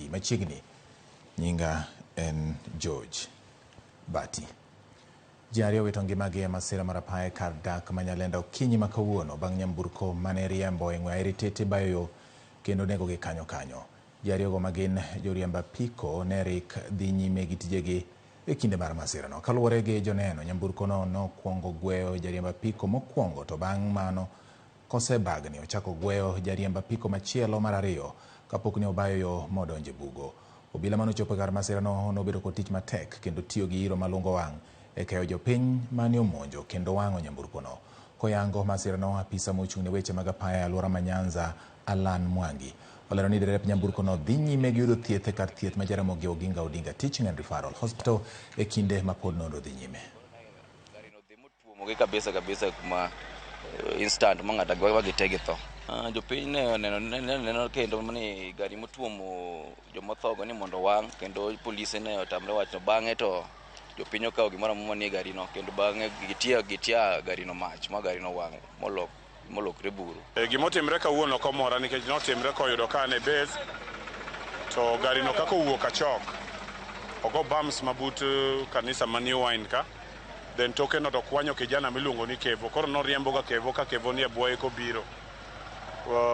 Ramogi machiegni. Nyinga en George Bati. Ji ariyo owito ngimagi e masira mar apaya e kar dak ma Nyalenda okinyi ma kawuono bang' nyamburko mane riembo e ng'we airitete bayo yo kendo negogi kanyo kanyo. Ji ariyogo ma gin joriemb apiko ne rik dhi nyime gi tijegi e kinde mar masirano. Kaluwore gi joneno, nyamburkono nokwongo gweyo jariemb apiko mokwongo to bang' mano kosebagni ochako gweyo jariemb apiko machielo mar ariyo kapok ne obayo yo modonjo e bugo. Obila mane ochopo e kar masirano nobedo kod tich matek kendo tiyo gi iro malungo wang' e keyo jopiny mane omonjo kendo wang'o nyamburkono. Koyango masirano, apisa mochung' ne weche mag apaya e alwora ma Nyanza, Alan Mwangi, olero ni derep nyamburkono dhi nyime gi yudo thieth e kar thieth ma Jaramogi Oginga Odinga Teaching and Referral Hospital e kinde ma pod nonro dhi nyime. Tuomogi kabisa kabisa kuma instant ma ng'ato agwa gite githo. Jopiny ne oneno ne neno kendo ni gari motuomo jomothogo ni mondo owang' kendo polise ne otamre wachno. Bang'e to jopiny okawo gimoro amora manie garino kendo bang'e gitia gitia garino mach ma garino owang' molok molokre buru. Gima otimre kawuono ok omora nikech notimre koyudo ka an e base to garino kaka owuok Achok ogo bumps mabut kanisa ma New Wine ka then toke no to kwanyo kijana miluongo ni Kevo koro noriembo ga Kevo ka Kevo nie bwoye kobiro.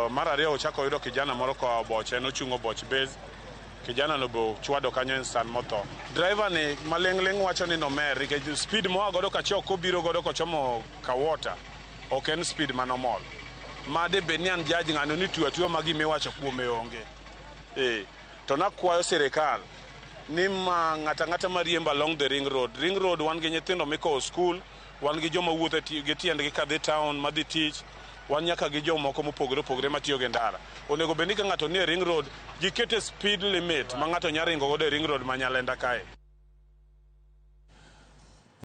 Mar ariyo ochako oyudo kijana moro koa Oboche nochung' Oboch base kijana no be ochwado kanyo instant motho. Driver ni maling'ling' wacho ni nomer nikech speed moa godo Kachok kobiro godo kochomo Kawota ok en speed ma normal. Ma de bed ni an judge ng'ano ni tuo atuo ma gima iwacho kuome onge. Eh, to nakwayo sirikal ni ma ng'ata ang'ata mariembo along the ring road. Ring road wan gi nyithindo mikowo skul, wan gi joma wuotho gi tiendgi kadhi town madhi tich, wan nyaka gi jomoko mopogore opogore matiyo gi ndara. Onego bed ni ka ng'ato nie ring road, gikete speed limit ma ng'ato nyalo ringo godo e ring road ma Nyalenda kae.